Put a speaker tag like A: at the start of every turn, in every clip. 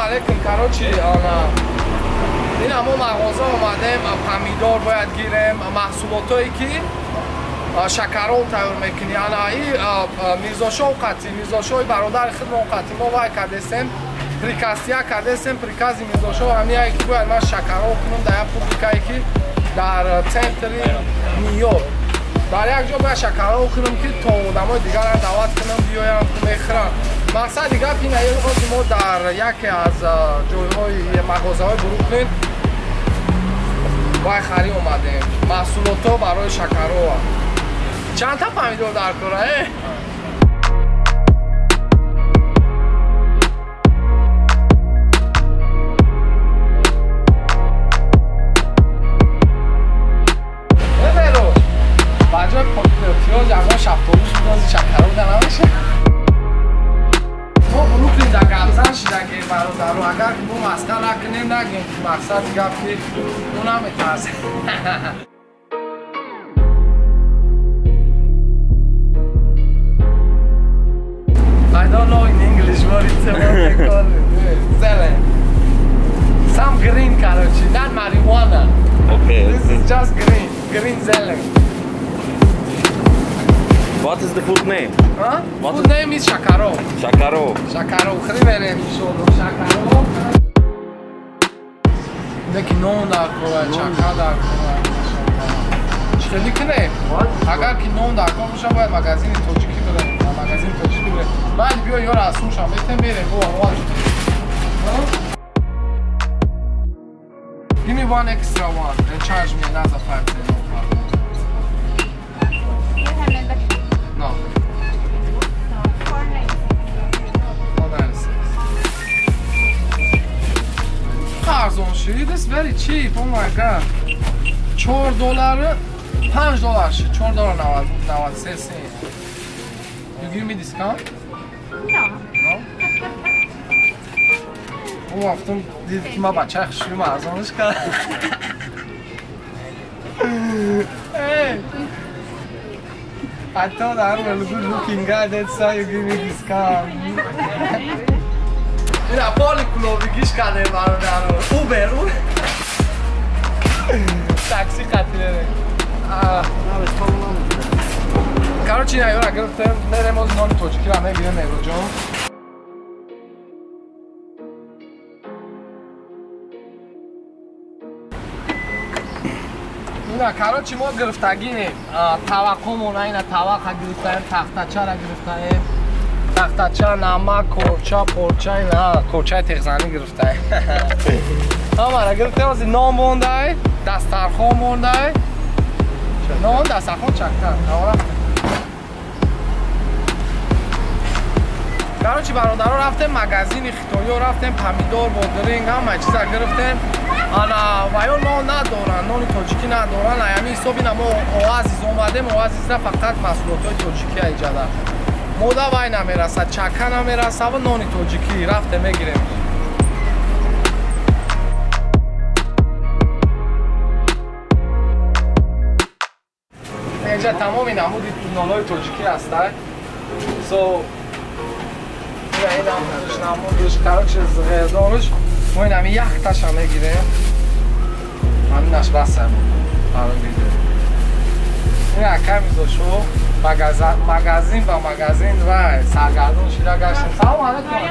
A: Алейкум. Короче, ана ин мо мағоза омадем, помидор бояд гирем, маҳсулотое ки шакарол тайёр мекунӣ. Ана и Мирзошоҳ қатӣ, Мирзошоҳи бародари худмон қатӣ мо вай кардесем, приказ ия кардесем, приказ и Мирзошоҳ ҳамияе ки бояд ман шакарол кунам дар як публикае ки дар центри Нью-Йорк. Дар як ҷо бояд шакарол кунам ки то одамои дигарам даъват кунам, биёям, мехӯрам. Мақсади гап ин ҳозир мо дар яке аз ҷойҳои мағозаҳои Бруклин вай харӣ омадем. Маҳсулотҳо барои шакарова. Чандта помидор дар кора, э? Ба ҷои пиёз ягон шафтолуш бидози шакаро да намеша. Мо Бруклин да гапзан шидагем, бародаро. Агар ки мо маска накунем, нагем ки мақсади гап ки мо наметарсем. I don't know in English what it's what they call it. Зелен. Some green, короче, not marijuana.
B: Okay.
A: This is just green, green зелен.
B: What is the food name?
A: Huh?
B: What
A: Food name is шакаро.
B: Шакаро.
A: Шакаро. Хри мерем иншолло. Шакаро. Неки нон дар кора, чака дар кора. Чӣ хеле кунем? Агар ки нон дар кор боша, бояд магазини тоҷикӣ бирем. Магазини тоҷикӣ бирем. Баъд биё ёра аз сумша метем, мерем. Бо овоз. Give me one extra one and charge me another 5 cents. No problem.
C: You have membership?
A: No.
C: So 4.96.
A: 4.96. Арзон шид. It's very cheap. Oh my God. 4 доллар, 5 доллар шид. 4 доллар 93 сент. You give me discount?
C: No.
A: No? Он вақтум дид ки ман бачаи хушрӯм, арзониш кард. Hey! I thought I'm a good looking guy, that's why you give me discount. Ина поли куловигиш кардем, бародаро. Uber, Uber. Такси қатилерем. Короче, ина ёра гирифтем, мерем оз нони тоҷикиро мегирем, Эроҷон. Ина, короче, мо гирифтагинем. Таваққомона ина тавақа гирифтаем, тахтачара гирифтаем. Тахтача, намак, корча, порча, ина корчаи теғзанӣ гирифтаем. Ҳамара гирифтем, ози нон мондай, дастархон мондай. Нон, дастархон, чакка. Короче, бародаро, рафтем магазини хитоиё, рафтем помидор, бодиринг, ҳама чиза гирифтем. Ана ваё нон надоранд, нони тоҷикӣ надоранд. Аями ҳисоб ина мо оазис омадем, оазисра фақат маҳсулотҳои тоҷикӣ иҷада. Мода вай намерасад, чака намерасад ва нони тоҷикӣ рафтем мегирем. Инҷа тамоми намуди нонҳои тоҷикӣ ҳастай. So ин намудиш, намудиш, короче, зғердониш. Мо ин ҳами яхташа мегирем. Ҳаминаш басам барои видео. Ин акай Мирзошо магазин ба магазин вай саргардон шида гаштем. Салом алейкум.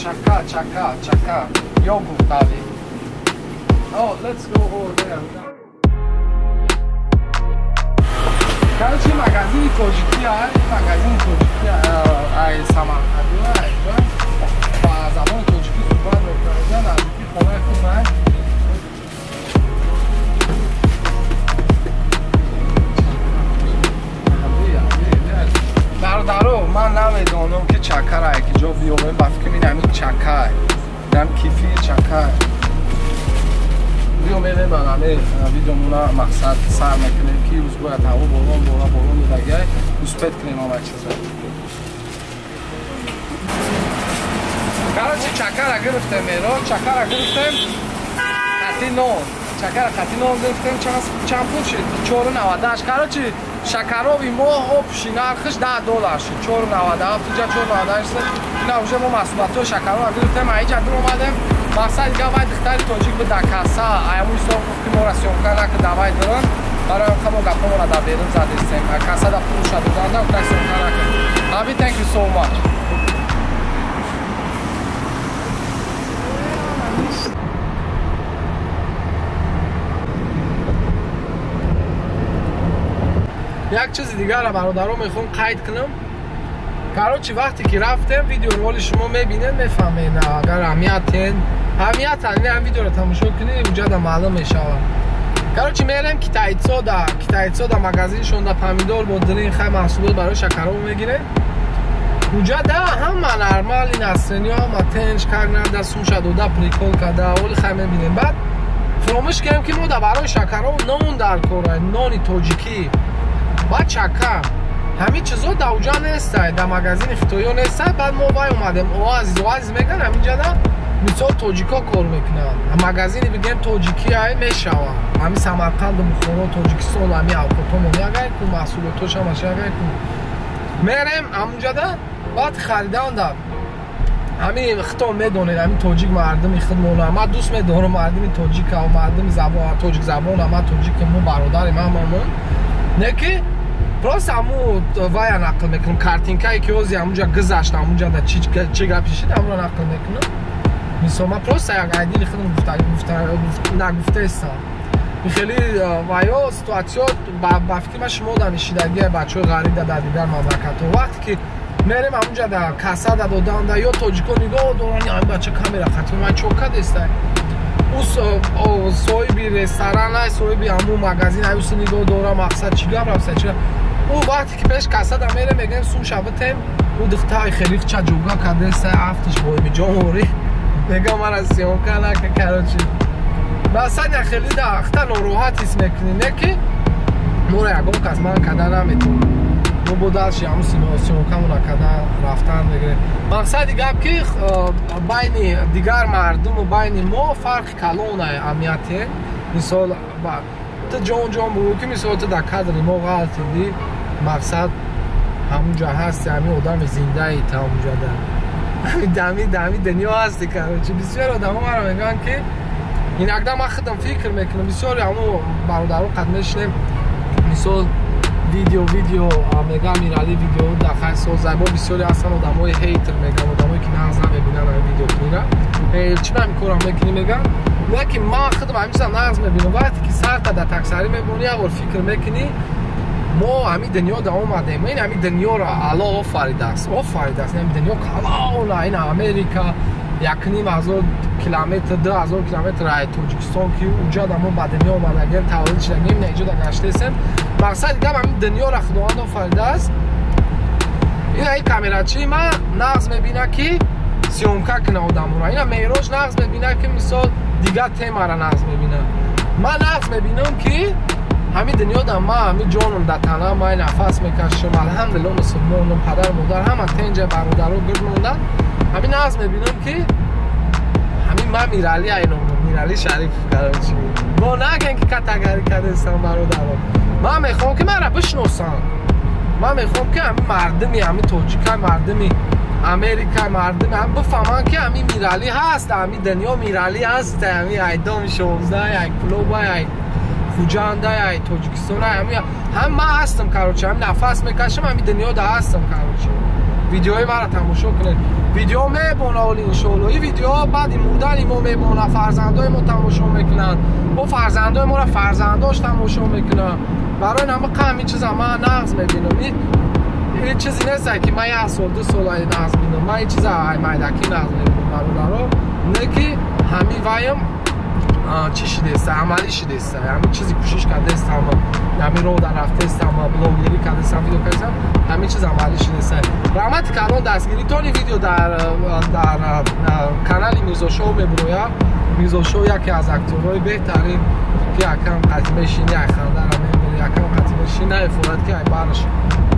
A: Чака, чака, чака. Йогурт дали. Oh, let's go over there. Короче, магазини тоҷикӣ, магазини тоҷикӣ ай Самарқандӣ, ба забони тоҷикӣ суҳбат мекунанд, наздики хонаи худ ман. Бародаро, ман намедонам ки чакара ки ҷо биёбем, ба фикрам ин ҳамин чакай, ин кифи чакай. Биё мерем, ҳаме видеомона мақсад сар мекунем ки рӯз бояд ҳаво борон бора борон додагай, успеть кунем ҳама чизро. Короче, чакара гирифтем, меро, чакара гирифтем, қати нон, чакара қати нон гирифтем, чанд пул шид? 4.98. Короче, Шакарови мо общий нархш $10 шуд. 4.97 инҷа 4.98 шуд. Ина уже мо маҳсулотҳои шакарова гирифтем, инҷа дуромадем. Мақсад дига вай духтари тоҷик буд дар касса, аяму ҳисоб гуфт ки моро съёмка накун, давай дурун. Барои он мо гапҳомонро дар берун задистем. Касса да пулша доданда, гуфта съёмка накун. Аби, thank you so much. Як чизи дигарро бародаро мехоҳам қайд кунам. Короче, вақте ки рафтем, видеоро шумо мебинед, мефаҳмед, агар аҳамиятен, аҳамиятан ин ҳам видеоро тамошо кунед, уҷада маълум мешавад. Короче, мерем китайцо да магазиншон да помидор бо дрин хай маҳсулот барои шакаров мегирем. Уҷада ҳама нормали насрениё, ҳама тенч карда, сумша дода, прикол карда, оли хай мебинем. Баъд фаромӯш кардем ки мо да барои шакаров нон дар кора, нони тоҷикӣ. Баъд чака ҳамин чизо дар уҷа нестай, дар магазини хитоиё нестай. Баъд мо вай омадем, оазис, оазис мегӯянд, ҳаминҷада мисол тоҷико кор мекунанд. Магазини бигем тоҷикӣ ай мешавад. Ҳамин Самарқанду Бухоро, Тоҷикистон, ҳамин авқотомон ягай ку, маҳсулотош ҳамаш ягай ку. Мерем ҳамунҷада, баъд хариданда ҳамин хитон медонед, ҳамин тоҷик мардуми худмона. Ман дӯст медорам мардуми тоҷика, мардуми забон, тоҷик забона, ман тоҷикам, мо бародарем ҳамамон. Не ки просто ҳаму вая нақл мекунам, картинкае ки ҳози ҳамунҷа гузашт, ҳамунҷа да чӣ гап шид, ҳамуро нақл мекунам. Мисол ман просто як айдили худам нагуфтаестам. Хеле ваё ситуатсиё ба фикри ман шумо да мешидагия бачаҳои ғариба дар дигар мамлакатҳо. Вақте ки мерем ҳамунҷа да касса да доданда, ё тоҷико нигоҳ доранд, ҳамин бача камера қатӣ ман чо кадестай. Ӯ соҳиби ресторан, соҳиби ҳамун магазин аюси нигоҳ дора, мақсад чӣ гап рафта, чӣ. Ӯ вақте ки пеш касса да мерем, мегӯем сумша битем, ӯ духтаи хеле ча ҷуга кадестай, афтиш боими ҷонворӣ. Мегӯям мара съёмка нака, короче. Масалан хеле да ахта нороҳат ҳис мекунӣ, не ки моро ягон кас ман карда наметавонам. Мо бо дальше ҳамун съёмкамона карда рафтан мегирем. Мақсади гап ки байни дигар мардуму байни мо фарқи калон аҳамияте. Мисол ту ҷон ҷон бугӯ ки мисол ту дар кадри мо ғалтидӣ, мақсад ҳамунҷа ҳасти, ҳамин одами зиндаи та ҳамунҷа да дами дами дунё ҳасти. Короче, бисёр одамо маро мегӯянд ки инакда ман худам фикр мекунам, бисёри ҳамун бародаро қад мешинем, мисол видео мегӯям Мирали видео дар хай созай. Мо бисёре ҳастан одамои хейтер мегӯям, одамое ки нағз намебинанд ҳамин видеокунира, чӣ ҳамин корро мекунӣ мегӯям. Не ки ман худам ҳамин чиза нағз мебинам. Вақте ки сарта дар таксарӣ мебонӣ, як бор фикр мекунӣ, мо ҳамин дунё да омадем, ин ҳамин дунёро Аллоҳ офаридааст, офаридааст. Ин дунё калона, ин Америка 1500 километр, 2000 километр ай Тоҷикистон ки уҷа да мо ба дунё омадагем, таваллуд шудагем, ин иҷо да гаштаистем. Мақсади гап ҳамин дунёро Худованд офаридааст. Ин ай камерачии ман нағз мебина ки съёмка куна одамонро. Ина Меҳроҷ нағз мебина ки мисол дигар темаро нағз мебина. Ман нағз мебинам ки ҳамин дунёда ман ҳамин ҷонам дар танам, ман нафас мекашам, алҳамдулиллоҳ мусулмонам, падару модар ҳама тенҷа, бародаро гирд монданд. Ҳамин нағз мебинам ки ҳамин ман Мирали айномам, Мирали Шарифов. Короче, бо нагӯем ки катагарӣ кардастам бародаро. Ман мехоҳам ки маро бишносанд. Ман мехоҳам ки ҳамин мардуми ҳамин тоҷика, мардуми Америка, мардуми ҳам бифаҳманд ки ҳамин Мирали ҳаст, ҳамин дунё Мирали ҳаст, ҳамин айдоми 16, ай клуба, ай Хуҷанда, ай Тоҷикистон, ҳам ман ҳастам. Короче, ҳамин нафас мекашам, ҳамин дунёда ҳастам. Короче, видеои маро тамошо кунед. Видео мебона оли иншоалло. Ин видео баъди мурдани мо мебона, фарзандои мо тамошо мекунанд, бо фарзандои моро фарзандош тамошо мекунанд. Барои ҳама ҳамин чиза ман нағз мебинам. Ин чизе нест ки ман як сол, ду сол нағз бинам. Ман ин чиза майдакӣ нағз мебинам бародаро. Не ки ҳамин ваям чӣ шидеста, амалӣ шидеста. Ҳамин чизи кӯшиш кардастам, ҳамин роҳ дар рафтастам, блогерӣ кардастам, видео кардастам, ҳамин чиз амалӣ шидеста. Раҳмати калон дастгиритони видео дар канали Мирзошоу мебурояд. Мирзошоу яке аз актёрҳои беҳтарин ки якам қатӣ мешини, ай хандара мебири, якам қатӣ мешини, наефурад ки ай барш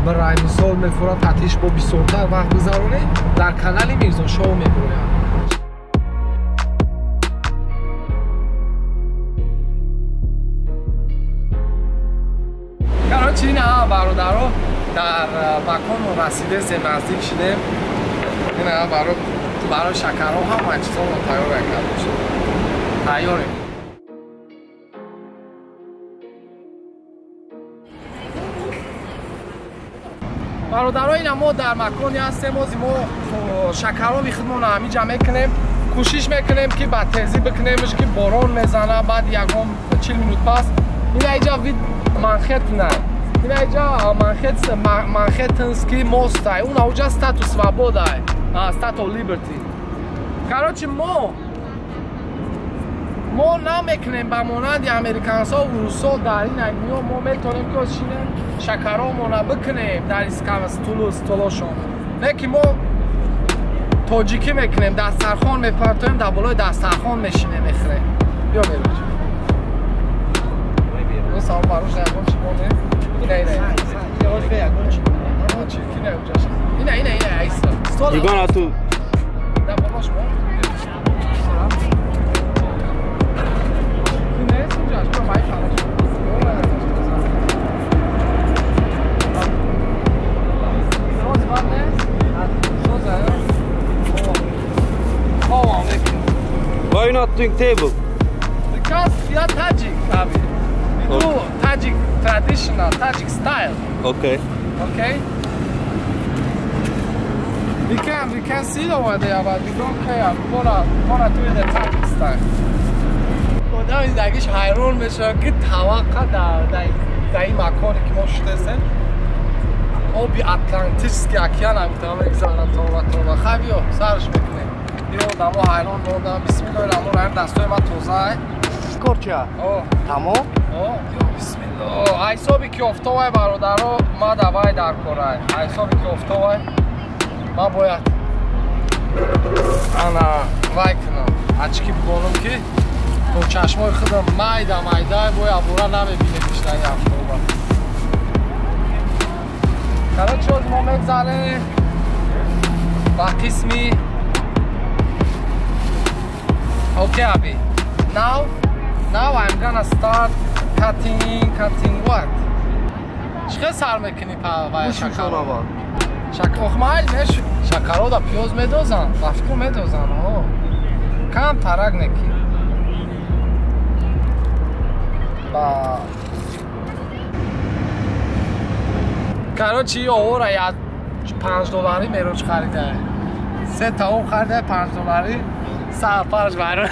A: барай мисол мефурад, қатиш бо бисёртар вақт гузаронӣ, дар канали Мирзошоу мебурояд. Короче, ина бародаро дар макону расидесем, наздик шидем. Ина барои шакарҳо ҳама чизоро тайёр карда шуд. Тайёрем. Бародаро, ина мо дар маконе ҳастем, ози мо шакарови худмонро ҳамиҷа мекунем. Кӯшиш мекунем ки ба тезӣ бикунемш, ки борон мезана, баъд ягон 40 минут пас. Ина иҷа вид Манхеттена. Ина иҷа Манхеттенский мост ай. Уна уҷа Statue Свобода ай. Statue Liberty. Короче, мо намекунем ба монанди американсо ва русо дар ин агниё. Мо метавонем ки шинем шакаромона бикунем дар столошон. Не ки мо тоҷикӣ мекунем, дастархон мепартоем, дар болои дастархон мешинем, мехӯрем. Биё мероҷ. Салом барош ягон чӣ моне? Ина ина. Ина ина ина айса. Стол.
B: You gonna to
A: дар болош мо.
B: Why you not doing table?
A: Because we are Tajik, Abi. We do Tajik traditional, Tajik style.
B: Okay.
A: Okay. We can see over there, but we don't care. We wanna do it the Tajik style. одам зиндагиш ҳайрон мешавад, ки таваққа дар ин маконе ки мо шудастем, оби Атлантический океан ҳам мегзарад това това. Хай биё сарш мекунем. Биё одамо ҳайрон мондам. Бисмиллоҳи раҳмони раҳим. Дастои ман тоза.
D: Корча. Тамом?
A: Бисмиллоҳ. Ҳисоби ки офтобай бародаро, ма давай дар корай. Ҳисоби ки офтобай, ма бояд ана вай кунам. Очки бигонам ки бо чашмои худам майда майда бой абура намебинем дар офтоба. Короче, оз мо мегзарем ба қисми. Okay, Abi. Now I'm gonna start cutting what? Чӣ сар мекунӣ вай шакаро? Охмайл неш шакаро да пиёз медозанд, ба фикр медозанд. Кам тарак неки. Ба Короче, овора я $5 мероч харида. Се таом харида $5. Сар фарш барон.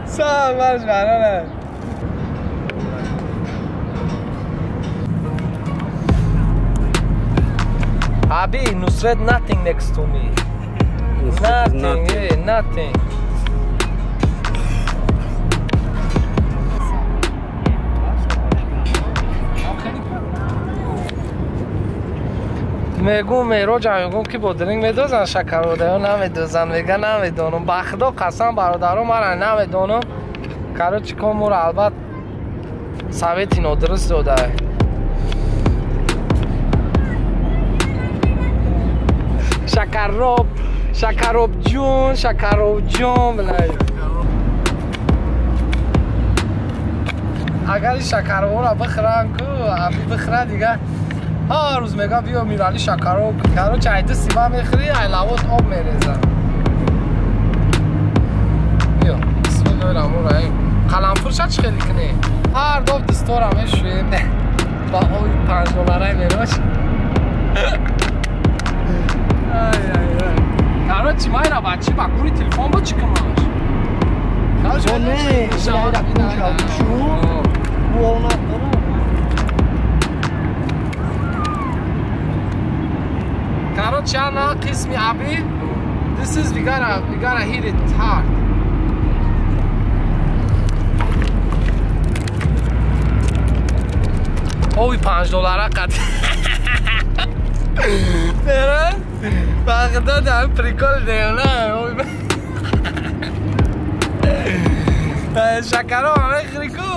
A: Сар фарш барон. Abi, Nusret nothing next to me. Nothing, yeah, nothing. Мегум мероҷам, мегум ки бодринг медозанд шакарода ё намедозанд, мега намедонам. Ба худо қасам бародаро, мара намедонам. Короче, комуро албат совети нодуруст додае. Шакароб, шакаробҷун, шакаробҷун, блай. Агар ин шакарҳоро бихӯрам ку, аби бихӯра дига ҳар рӯз мегӯям биё Мирали шакароб. Короче, ай ду сима мехӯрӣ, ай лавот об мерезад. Биё, бисмиллоҳи раҳмони раҳим. Қаламфурша чӣ хеле кунӣ? Ҳар дов дастора мешӯем. Ба оби $5 мерош. Ай ай ай. Короче, майра бачи ба кури телефон бо чӣ кунаш? Короче,
D: не, шу.
A: Короче, ана қисми аби. This is we gotta hit it hard. Оби $5 қад. Нера? Бағдад ҳам прикол деона. Шакаро мехӯри ку?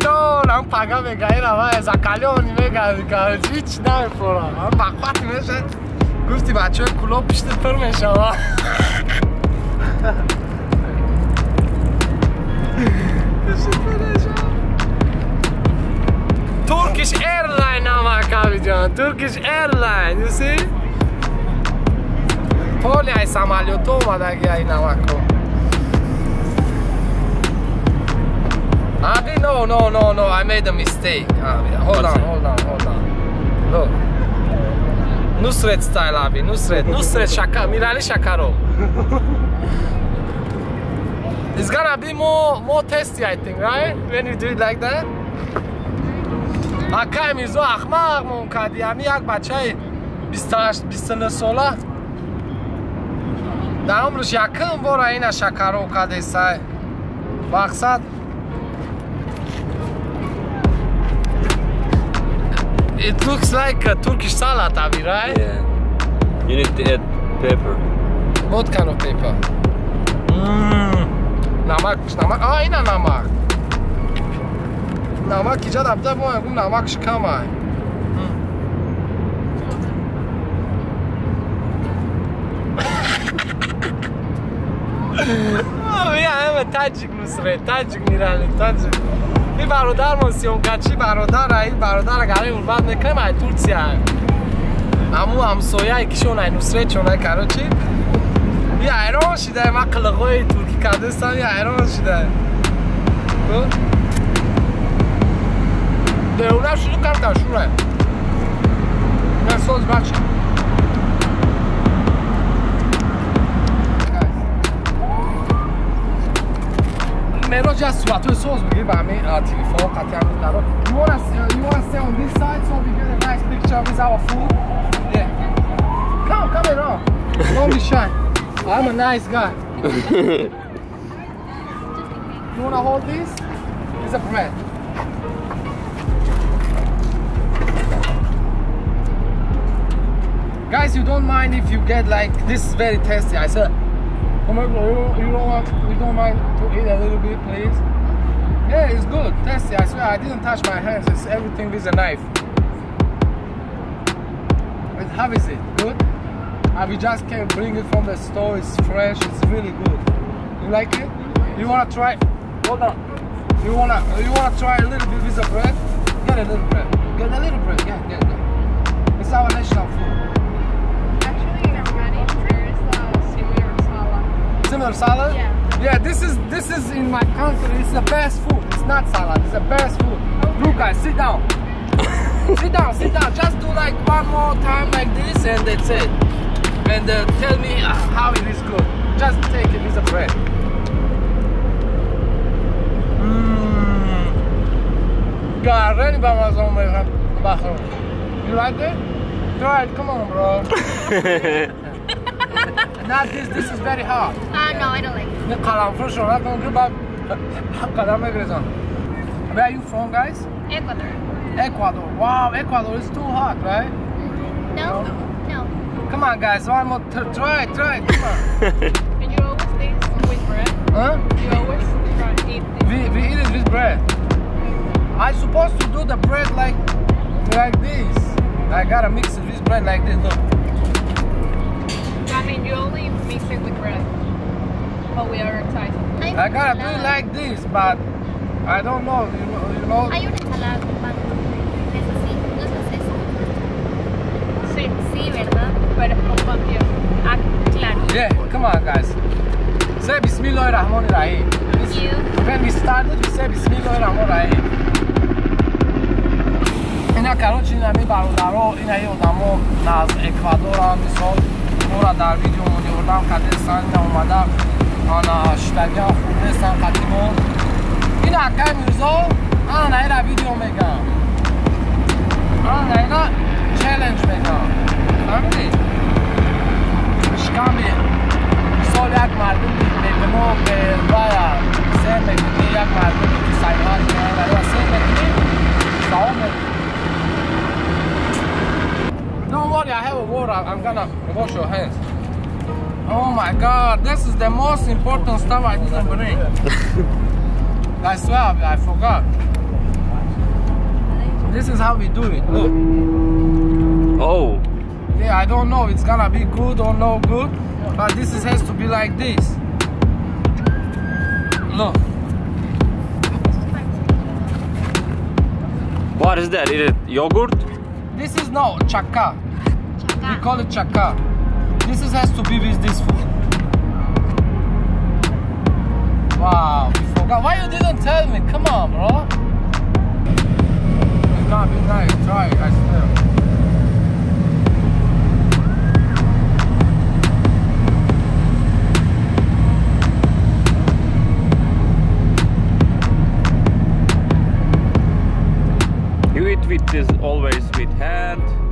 A: Торам пага мегаи рава закалёни мегаи, короче, ҳеч намефорам. Бақват мешад. Гуфти бачаҳои кулоб пишти пур мешава. Пишти пур мешава. Turkish Airline, you see? Поли ай самолёто омадаги ай намако. Abi, no, no, no, no, I made a mistake. Abi, hold on, hold on, hold on. Look. Nusret style, abi, Nusret, Nusret Shakar, Mirali Shakarov. It's gonna be more tasty, I think, right? When you do it like that. Акай Мирзо ахмақ мон кади, ами як бачаи 28 29 сола. Дар умраш якум бора ина шакаров кадесай. Мақсад It looks like a Turkish salad, Abi, right?
B: Yeah. You need to add pepper.
A: What kind of pepper? Намак, намак. А, ина намак. Намак иҷад абда бо ягон намакш камай. Ҳама таҷик Нусрет, таҷик Мирали, таҷик. Ин бародармон сиёмкачи бародара, ин бародара гари ҳурмат мекунем, ай Турсия. Ҳамун ҳамсояе ки шон ай Нусрет шон ай, короче. И ҳайрон шида, ман қилиқҳои туркӣ кардастам, и ҳайрон шида. Деуна шуду камтар шура. Соз бахш. Mero just суратҳои соз бигир ба ҳамин телефон қатъи ҳамин даро. You wanna stay on this side so we get a nice picture with our food? Yeah. Come, come around. Don't be shy. I'm a nice guy. You wanna hold this? It's a bread. Guys, you don't mind if you get like this is very tasty. I said, you don't mind to eat a little bit, please? Yeah, it's good, tasty. I swear, I didn't touch my hands. It's everything with a knife. But how is it? Good? We just can bring it from the store. It's fresh. It's really good. You like it? You wanna try? Hold on. You wanna try a little bit with the bread? Get a little bread. Get a little bread. Get, get, get. It's our national food.
C: Actually, in Armenia, there is a similar salad.
A: Similar salad?
C: Yeah.
A: Yeah, this is in my country. It's the best food. It's not salad. It's the best food. Look, guys, sit down. Sit down, sit down. Just do like one more time like this, and that's it. And tell me how it is good. Just take it with the bread. God, you like it? Try it. Come on, bro. Not this. This is very hot.
C: No, I don't like it.
A: Where are you from, guys?
C: Ecuador.
A: Ecuador. Wow, Ecuador is too hot, right?
C: No, no.
A: Come on, guys. One more. Try, try. Come on.
C: And you always eat with bread?
A: Huh?
C: You always try eat this?
A: We eat it with bread. I supposed to do the bread like this. I gotta mix it with bread like this. Look.
C: I mean, you only mix it with bread. But we are excited.
A: I gotta do it like this, but I don't know. You know.
E: Hay una ensalada con pan. Es así, ¿no es esa?
C: Sí.
E: Sí, ¿verdad?
C: Pero es con pan tieso.
E: Ah, claro.
A: Yeah, come on, guys. Say Bismillah Rahman Rahim.
E: Thank you.
A: When we started, we say Bismillah Rahman Rahim. Ина, короче, ина ми бародаро, ина и одамо аз Эквадора, мисол, ора дар видео ёрдам кардесан, ина омада ана шидагиам хурдесан қадимо. Ина акай Мирзо, ана наира видео мегам. Ана наира челлендж мегам. Фаҳмидӣ? Шиками мисол як мардуми бегуноҳ бевая сер мекунӣ, як мардуме ки сайёҳат мекунад, сер мекунӣ, савоб мекунӣ. Don't worry, I have a water. I'm gonna wash your hands. Oh my God, this is the most important stuff I didn't bring. I swear, I forgot. This is how we do it. Look.
B: Oh.
A: Yeah, I don't know if it's gonna be good or no good, but this has to be like this. Look.
B: What is that? Is it yogurt?
A: This is no chaka.
E: Chaka.
A: We call it chaka. This is, has to be with this food. Wow, we forgot. Why you didn't tell me? Come on, bro. It's gonna be nice. Try it, I swear.
B: You eat with this always with hand.